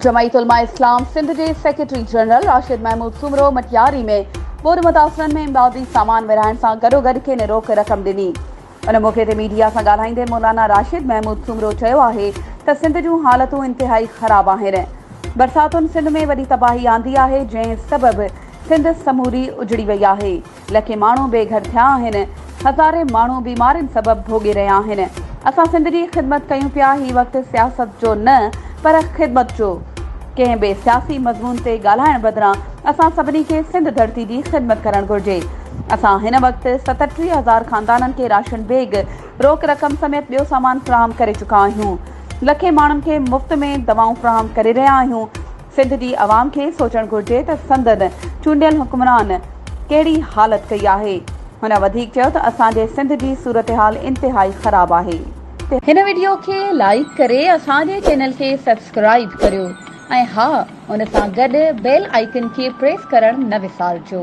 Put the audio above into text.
جمعيت علماء اسلام سنڌ جي secretary general Rashid Mahmood Soomro Matiari ۾ ٻوڏ متاثرن ۾ امدادي سامان ورهائڻ سان گڏوگڏ کين روڪ رقم ڏني. ان موقعي تي ميڊيا سان ڳالهائيندي مولانا راشد محمود سومرو چيو آهي ته سنڌ جون حالتون انتهائي خراب آهن. برساتن سنڌ ۾ وڏي تباهي آندي آهي جنهن سبب سنڌ سموري اجڙي وئي آهي. لکين ماڻهو بي گهر ٿيا آهن، هزارين ماڻهو بيمارين سبب ڀوڳي رهيا آهن، اسان سنڌ جي خدمت ڪيون پيا، هي وقت سياست جو نه پر خدمت جو، ڪنهن به سياسي مضمون تي ڳالهائڻ بدران اسان سڀني کي سنڌ ڌرتي جي خدمت ڪرڻ گهرجي، اسان هن وقت 37 هزار خاندانن کي راشن بيگ، روڪ رقم سميت ٻيو سامان فراهم ڪري چڪا آهيون، لکين ماڻهن کي مفت ۾ دوائون فراهم ڪري رهيا آهيون، سنڌ جي عوام کي سوچڻ گهرجي ته سندن چونڊيل حڪمران ڪهڙي حالت ڪئي آهي. هن وڌيڪ چيو ته اسان جي سنڌ جي صورتحال انتهائي خراب آهي. هن وڊيو کي لائيڪ ڪري اسان جي چينل کي سبسڪرائيب ڪريو ۽ ها ان سان گڏ بيل آئيڪن کي پريس ڪرڻ نه وسارجو.